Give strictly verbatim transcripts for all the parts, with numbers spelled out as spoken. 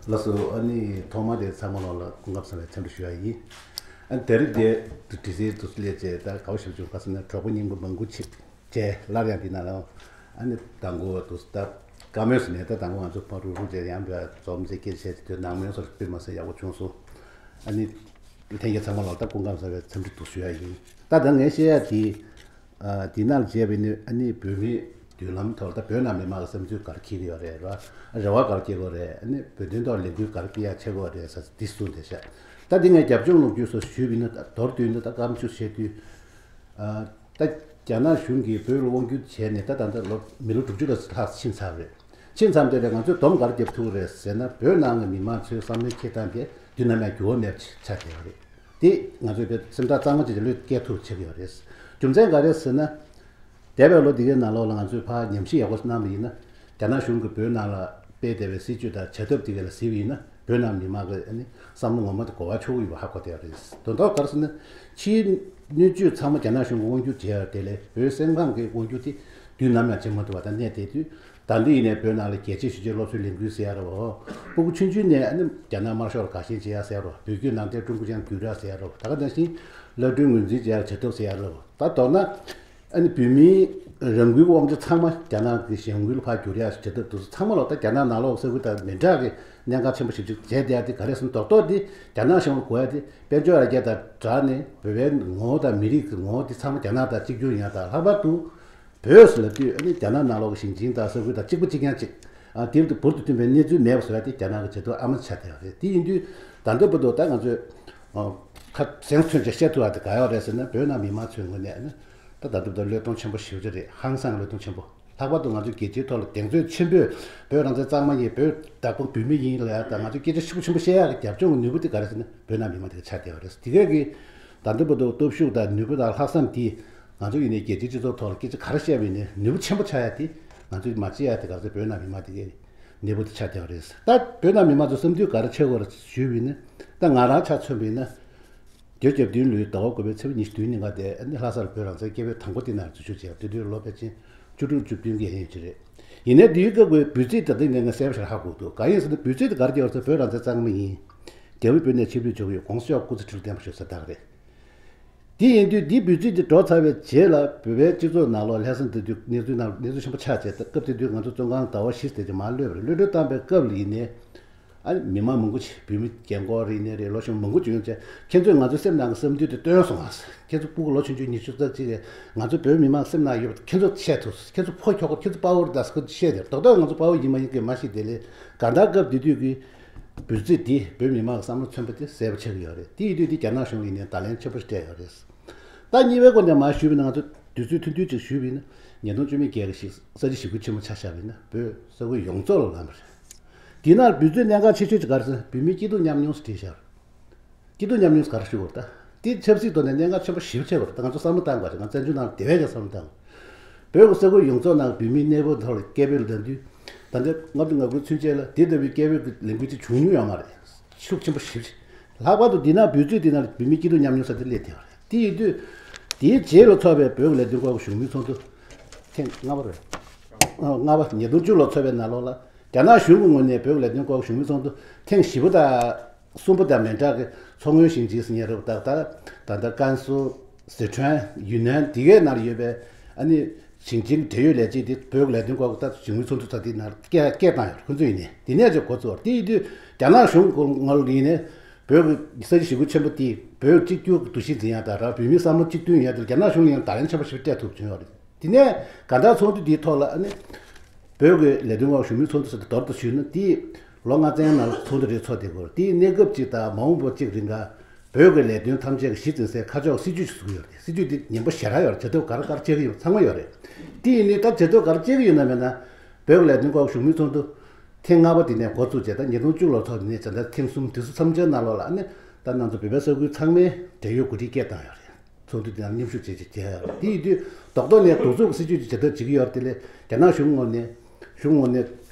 ལགས་སོ། ཨ་ནི་ཐོག་མ་དེ་ཚང་མ་ལོག་ལ་སྐུ་ཁམས་བཟང་བའི་འཚམས་འདྲི་ཞུ་ཡ་ཡིན། ཨ་ནི་དེ་རིང་དེ་དུ་དྲི་སའི་དུ་སླེབས་བྱས། ད་ག་བ་ཞུ་བྱུང་ག་ཟེར་ན། གྲོགས་པོ་རྙིང་པ་མང་པོ་ཅིག་བྱས། སླར་ཡང་འདི་ན་ལ་ཨ་ནི་དང་པོ་དུ་ད་བཀའ་མོལ་ཟེར་ནས། ད་དང་པོ་ང་ཚོ་ཕ་རུ་རུ་བྱས་ཡང་བ་འཛོམས་ཚེ་སྐད་ཆ་བཤད་དེ། དུས་ནང་མོལ་སོགས་སྤེལ་མ་ཟེར་ཡག་པོ་བྱུང་སོང་། ཨ་ནི་ལྷན་རྒྱས་ཚང་མ་ལོག་ད་སྐུ་ཁམས་བཟང་བའི་འཚམས་འདྲི་དུ་ཞུ་ཡ་ཡིན། ད་ད་ངས་བཤད་ཡ་དེ། ཨ། དེ་ནང་བྱས་པ་ཡིན་ན། ཨ་ནི་བོད་མིའི་མདུན་ལམ་ཐོག་ད་བོད་ནང་མི་མང་གི་བསམ་ཚུལ་ག་རེ་འཁྱེར་གྱི་ཡོད་རེད་ར། རེ་བ་ག་རེ་བསྐྱེད་དགོས་རེད། ཨ་ནི་བོད་དོན་ཐོག་ལས་འགུལ་ག་རེ་སྤེལ་ཡག་བྱེད་དགོས་རེད་ཟེར་འདི་གསུངས་བསྡད་ཤག་ད་འདི་ངས་རྒྱབ་ལྗོངས་ལོ་རྒྱུས་སོགས་ཞུས་པ་ཡིན་ན། ད་མདོར་བསྡུས་ན། ད་སྐར་མ་བཅུ་བཤད་དུས། ཨ། ད་རྒྱ་ནག་གཞུང་གིས་བོད་ལ་དབང་བསྒྱུར་བྱས་ནས་ད་ད་ལྟ་ལོ་མི་ལོ་དྲུག་ཅུ་ལ་ལྷག་ཕྱིན་ཚར་རེད། ཕྱིན་ཚར་དེ་ལས་ང་ཚོས་སྡོམ་ག་རེ་རྒྱབ་ཐུབ་རེད་ཟེར་ན། བོད་ནང་གི་མི་མང་ཚོའི་བསམ་བློའི་འཁྱེར་སྟངས་དེ་དུས་ནམ་ཡང་འགྱུར་བ་མེད་པ་ཆགས་བསྡད་ཡོད་རེད། དེ་ང་ཚོས་དཔེ་སེམས་ཐག་གཙང་མ་བྱས་ཏེ་བློས་བཀལ་ཐུབ་ཆགས་ཀྱི་ཡོད་རེད། རྒྱུ་མཚན་ག་རེ་ཟེར་ན། འདས་པའི་ལོ་འདི་གའི་ནང་ལོགས་ལ་ང་ཚོས་ཕར་ཉམས་ཞིབ་ཡག་པོ་གནང་བ་ཡིན་ན། རྒྱ་ནག་གཞུང་གིས་བོད་ནང་ལ་སྤེལ་བསྡད་པའི་སྲིད་བྱུས་དང་བྱ་ཐབས་དེ་ག་ལ་གཟིགས་པ་ཡིན་ན། བོད་ནང་མི་མང་གི་ཨ་ནི་བསམ་བློ་ངོ་མ་དེ་གོ་བ་ཆོད་ཀྱི་ཡོད་པ་ཧ་གོ་བསྡད་ཡོད་རེད། དོན་དག་ག་རེ་ཟེར་ན། ཕྱིའི་སྣོད་བཅུད་ཚང་མ་རྒྱ་ནག་གཞུང་གིས་དབང་སྒྱུར་བྱས་ཡོད་དེ་ལས། བོད་སེམས་ཁམས་ཀྱི་དབང་སྒྱུར་དེ་དུས་ནམ་ཡང་བྱེད་མ་ཐུབ་པ་དང་གནས་བསྡད་དུས། ད་ལྟ་ཡིན་ནའི་བོད་ནང་ལ་རྒྱལ་གཅེས་གཞིས་བྱེས་སློབ་གསོའི་ལས་འགུལ་ཟེར་ཡ་རེད་བ། སྤུ་གུ་ཆུང་ཆུང་ནས་ཨ་ནི་རྒྱ་ནག་དམར་ཤོག་ལ་དགའ་ཞེན་བྱེད་ཡ་ཟེར་ཡ་རེད་བ། བོད་བརྒྱུད་ནང་བསྟན་ཀྲུང་གོ་ཅན་བསྒྱུར་ཡ་ཟེར་ཡ་རེད་བ། ད་ག་ནང་བཞིན་བླ་སྤྲུལ་ངོས་འཛིན་བྱེད་ཡ་བྱ་ཐབས་ཟེར་ཡ་རེད་བ། ད་མདོར་ན་ཨ་ནི་བོད་མིའི་རང་འགུལ་དབང་ཆ་ཚང་མ་རྒྱ་ནག་གི་གཞུང་གི་ལ་ཕར་བསྒྱུར་ཡ་བྱ་ཐབས་དེ་ཚོ་ཚང་མ་ལོག་ད་རྒྱ་ནག་ནང་ལོགས་ས་ཁུལ་དང་མི་འདྲ་གི་གནད་འགག་ཆེན་པོ་ཞེ་པོ་ཅིག་བྱས་བསྡད་ཡ་དེ་ག་རེ་ཟེར་ན། རྡོག་རྡོག་དེ་རྒྱ་ནག་གཞུང་ལ་དགོས་ཡ་དེ། དཔལ་འབྱོར་ཡར་རྒྱས་དང་སྦྲགས་ནས་བོད་པའི་ངོ་བོ་དང་མི་རིགས་ཀྱི་ངོ་བོ་དེ་ཚང་མ་རྒྱ་ནག་དང་གཅིག་གྱུར་ཡིན་ཡ་དང་། ལྷག་པར་དུ་བོད་ཟེར་ལབ་དུས་ཨ་ནི་རྒྱ་ནག་ནང་ལོགས་ཀྱི་ཞིང་ཆེན་དང་ས་ཁུལ་དང་གཅིག་པ་གཅིག་རྐྱང་གཅིག་ཨ། དེ་འབུར་དུ་ཐོན་པའི་གནས་ཚུལ་མེད་པ་བཟོ་ཡ་དེ་རྒྱ་ནག་གི་བྱེད་ཐབས་ཨ་མ་ཆགས་བསྡད་ཡོད་རེད། དེ་ཡིན་དུས་ད་ལྟ་བར་དུ་ད་ང་ཚོས་ཨ། ཁ་གཟེངས་ཐོན་ཅིག་བཤད་ཐུབ་པ་དེ་ག་ཡོད་རེད་ཟེར་ན། བོད་ནང་མི་མང་ཚོའི་ངོས་ནས་ཨ་ནི་ད་ད་ལྟ་བར་དུ་བློས་གཏོང་ཆེན་པོ་ཞེ་པོ་ཅིག་རེད། ཧང་སང་བློས་གཏོང་ཆེན་པོ། ལྷག་པར་དུ་ང་ཚོས་རྒྱལ་སྤྱིའི་ཐོག་ལ་གདེང་ཚོད་ཆེན་པོས་བོད་རང་བཙན་གཙང་མ་ཡིན། བོད་བདག་པོ་བོད་མི་ཡིན་ལབ་ཡ་དང་། ང་ཚོས་སྐད་ཆ་ཤུགས་ཆེན་པོ་བཤད་ཡག་གི་རྒྱབ་ལྗོངས་ཀྱི་ནུས་པ་དེ་ག་རེ་ཟེར་ན། བོད་ནང་མི་མང་དེ་ག་ཆགས་བསྡད་པ་རེད། དེ་གས་ཀྱི་ད་ལྟ་བར་དུ་སྟོབས་ཤུགས་དང་ནུས་པ་དང་ལྷག་བསམ་དེ་ང་ཚོ་ཡིན་ནའི་རྒྱལ་སྤྱིའི་སྤྱི་ཚོགས་ཐོག་ལ་སྐད་ཆ་ག་རེ་བཤད་པ་ཡིན་ནའི་ནུས་པ་ཆེན་པོ་ཆགས་ཡ་དེ། ང་ཚོས་མ་བྱེད་ཡ་དེ་ག་ཚོད་བོད་ནང་མི་མང་དེ་གས་གནས་བབ་དེ་ཆགས་བསྡད་པ་རེད། ད་བོད་ནང་མི་མང་ཚོ་བསམ་ཚུལ་ག་རེ་འཆར་དགོས་རེད་ཞུས་པ་ཡིན་ན། ད་ང་རང་ཆ་མཚོན་པ་ཡིན་ན། བརྒྱད་ཅུ་གྱ་བདུན་ལོའི་ཟླ་བ་དགུ་པའི་ཚེས་པ་ཉི་ཤུ་བདུན་ཉིན་ཀ་དེ་ཨ་ནི་ལྷ་སར་བོད་རང་བཙན་སྐད་འབོད་དང་པོ་དེ་ནང་འཛུལ་ཞུགས་བྱས། དེ་དུས་ལོ་ཕལ་ཆེར་བཅུ་དྲུག་བཅུ་བདུན་གྱི་ཡན་ཡོད་ཀྱི་རེད། ཡིན་ནའི་དེའི་སྐབས་ཀྱི་འབོད་ཚིག་ད་ལྟ་ངས་གསལ་པོ་ཞིག་ཧ་གོ་འདུག་གང་ཡིན་ཟེར་ན། འབོད་ཚིག་དེ་ག་རེ་བརྒྱབ་ཟེར་ན། བོད་རང་བཙན་གཙང་མ་ཡིན། རྒྱ་མི་བོད་ནས་ཕྱིར་འབུད་བྱེད་ཀྱི་ཡོད། ༸གོང་ས་མཆོག་སྐུ་ཚེ་ཁྲི་ལོ་བརྟན་པར་ཤོག་ཟེར་ད་ག་རེད། དེ་ཡིན་དུས་འདིའི་འབོད་ཚིག་དེ་སྒྲོག་ཚར་བའི་རྗེས་ལ། བོད་པའི་སྤྱི་ཚོགས་ནང་ལོགས་ལྷ་ས་འདི་དུས་གནས་ཚུལ་ནང་གནས་ཚུལ་ཆེན་པོ་ཆགས་བྱས། སྐབས་དེ་དུས་ང་ཚོ་བཙོན་ཁང་ཟླ་བ་བཞི་ཙམ་ཅིག་མར་གློད་པ་རེད། གློད་གྲོལ་བཏང་པའི་སྐབས་ལ་ཡིན་ནའི། ཨ་ནི་མི་མང་མང་པོ་ཅིག་བོད་མི་རྒན་འཁོགས་རེད་ནའི་རེད། ལོ་གཞོན་མང་པོ་ཅིག་ཡོང་བྱས། ཁྱེད་ཚོས་ང་ཚོའི་སེམས་ནང་གི་བསམ་འདུན་དེ་སྟོན་སོང་ང་། ཁྱེད་ཚོ་སྤུ་གུ་ལོ་ཆུང་ཆུང་ཉི་ཤུ་རྩ་གཅིག་གིས་ང་ཚོ་བོད་མི་མང་སེམས་ནང་ཡོད་པ་ཁྱེད་ཚོ་བཤད་ཐུབ། ཁྱེད་ཚོ་ཕོ་ཁྱོ་ག་ཁྱེད་ཚོ་དཔའ་བོ་རེད་ད་ཟེར་ཁོ་ཚོས་བཤད་དེ། རྡོག་རྡོག་ང་ཚོ་དཔའ་བོ་ཡིན་མ་ཡིན་གྱི་མ་ཤེས། དེ་ལས་གང་ལྟར་སྐབས་དེ་དུས་ཀྱི་འབོད་ཚིག་འདིས་བོད་མི་མང་གི་བསམ་བློ་མཚོན་པ་དེ་གསལ་པོ་ཆགས་ཀྱི་ཡོད་རེད། དེ་ཡིན་དུས་འདི་རྒྱ་ནག་གཞུང་ཡིན་ནའི་བརྡ་ལན་ཆེན་པོ་ཞིག་སྤྲད་ཡོད་རེད། ད་གཉིས་པའི་སྐོར་ནས་མར་ཞུས་པ་ཡིན་ན། ང་ཚོ་དུས་ཚོད་ཐུང་ཐུང་ཅིག་ཞུས་པ་ཡིན་ན། ཉིས་སྟོང་བཅུ་མེད་བརྒྱད་ཀྱི་ཞིག་ས་བྱི་ཞི་རྒོལ་ཆེན་མོ་ཆ་བཞག་པ་ཡིན་ན། བོད་ས་ཁུལ་ཡོངས་རྫོགས་ལ་ལངས་པ་རེད། དེའི་ནང་འབོད་ཚིག་གནད་འགག་ཆེ་ཤོས་ཅིག་ག་རེ་ཟེར་ན། བོད་མིའི་སྐྱིད་སྡུག་མཉམ་མྱོང་ཟེར་བྲིས་བཞག་སྐྱིད་སྡུག་མཉམ་མྱོང་ཟེར་ག་རེ་ཞུ་དགོས་རེད། ད་དེ་ཆབ་སྲིད་ཐོག་ནས་གནད་འགག་ཆེན་པོ་ཞེ་པོ་ཆགས་པ་རེད། ད་ང་ཚོ་བསམ་བློ་བཏང་དགོས་རེད། ང་བཙན་བྱོལ་ནང་ལ་དེ་བས་ཀྱང་བསམ་བློ་བཏང་དགོས། བོད་ཀྱི་ས་ཁུལ་ཡོངས་རྫོགས་ནང་བོད་མིའི་གནས་བབ་ཐོག་ལ་སྐད་འབོད་ལ་ལྟ་དུས། ད་ལྟ་ལྔ་བཅུ་ང་དགུ་ཚུན་ཆད་ལ་དེ་ལྟ་བུའི་སྐད་འབོད་ཀྱི་ལས་འགུལ་ཅིག་བྱུང་མྱོང་ཡོད་མ་རེད། ཤུགས་ཆེན་པོ་ཞེ་པོ་ཅིག་ལྷག་པར་དུ་འདི་ན་འབོད་ཚིག་འདི་ན་བོད་མིའི་སྐྱིད་སྡུག་མཉམ་མྱོང་ཟེར་དེ་སླེབས་བསྡད་པ་རེད། དེ་ཡིན་དུས་དེའི་རྗེས་ལ་ཚོགས་པའི་བོད་ཀྱི་ལས་དོན་སྐོར་གྱི་གཞུང་མིན་ཚོགས་འདུ་ཐེངས་ལྔ་པ་རེད། ལྔ་པ། ཉིས་སྟོང་བཅུ་ལོར་ཚོགས་པའི་ནང་ལོགས་ལ་རྒྱ་ནག་གཞུང་གི་ངོས་ནས་བོད་ཀྱི་ལས་དོན་སྐོར་གྱི་གཞུང་མིན་ཚོགས་འདུ་ཐེངས་བཞི་པ་དང་གསུམ་པ་དང་མི་འདྲ་གི་མཚོ་སྔོན་ཞིང་ཆེན་ཟེར་མཁན་རེད་པ། ད་ད་ད་ལྟ་ཀན་སུའུ། སི་ཁྲོན། ཡུན་ནན། དེ་གའི་ནང་ལ་ཡོད་པའི་ཨ་ནི་ཞིང་ཆེན་འབྲེལ་ཡོད་ལས་བྱེད་དེ་བོད་ཀྱི་ལས་དོན་སྐོར་གྱི་ད་གཞུང་མིན་ཚོགས་འདུ་ཚོགས་དེའི་ནང་སྐད་སྐད་བཏང་ཡོད་རེད། ཁོང་ཚོ་ཡིན་ནའི་དེ་ནས་ཅིག་འགོ་བཙུགས་པ་རེད། དེ་ཡིན་དུས་རྒྱ་ནག་གཞུང་གི་ངོས་ལ་ཡིན་ནའི་བོད་ཀྱི་ས་བྱི་ཞི་རྒོལ་ཆེན་པོ་དེས་བོད་གཅིག་གྱུར་གྱི་འདུ་ཤེས་འཛིན་ཡ་དང་ར། བོད་མིའི་བསམ་བློ་གཅིག་མཐུན་ཡོང་ཡ་དེ་ལ་རྒྱ་ནག་གཞུང་ལ་ཡང་བརྡ་ལན་ཆེན་པོ་ཞིག་སྤྲད་ཐུབ་བྱུང་ཡོད་རེད། དེ་ནས་གང་ལྟར་ཚོགས་འདུ་འདིའི་ཐོག་ལ་ཨ་ནི་བོད་ཀྱི་ལས་དོན་སྐོར་གཞུང་མིན་ཚོགས་འདུ་ཟེར་དེ་མདོར་དུ་ཞུས་ན། དེ་ལོ་ལྔ་ཙམ་ནང་ཚོགས་འདུ་རེ་ཚོགས་བསྡད་ཀྱི་ཡོད་རེད། དེ་གནས་སྐབས་གཅིག་དང་མ་འོངས་པ་གཅིག་རིང་ག་བོད་ཀྱི་ལས་དོན་ཐམས་ཅད་ཀྱི་གཞི་འཛིན་སའི་ཁ་ཕྱོགས་སྲིད་ཇུས་ཤིག་བཟོ་གི་ཡོད་རེད། སྲིད་ཇུས་དེ་ངན་པ་ཞེ་དྲག་ཡོད་རེད། བྱ་ཐབས་ག་རེ་ག་རེ་བྱེད་ཀྱི་ཡོད་ཚང་མ་ཡོད་རེད། དེ་ཡིན་དུས་ད་བྱ་ཐབས་ག་རེ་བྱེད་ཀྱི་ཡོད་ན་མེད་ན། བོད་ཀྱི་ལས་དོན་སྐོར་གཞུང་མིན་ཚོགས་འདུ་ཐེངས་ལྔ་པ་དེ་ནས་འགོ་བཙུགས་བྱས། ད་ཉིས་སྟོང་བཅུ་ལོར་ཚོགས་དེ་ནས་བྱས། ད་ཐེངས་གསུམ། དེ་ཚོ་མཚམས་སྦྱོར་ནང་ལོགས་ལ་ཨ་ནི་ད་ང་ཚོ་བོད་པའི་ས་ཁུལ་ཚང་མའི་འབྲེལ་ཡོད་འགོ་ཁྲིད་སྐད་བཏང་ཡོད་རེད། ཚོགས་འདུ་དེ་ནང་མཉམ་ཞུགས་བྱེད་ཅིག་བྱས་ཡོད་རེད། དེ་ཡིན་དུས་རྡོག་རྡོག་ནས་གདུག་རྩུབ་ཀྱི་སྲིད་ཇུས་ཀྱི་བྱེད་ཐབས་བྱེད་ཀྱི་ཡོད་རེད། དེ་ལས་རྒྱ་ནག་གཞུང་ངོས་ནས་གཞུང་ངོས་ནས་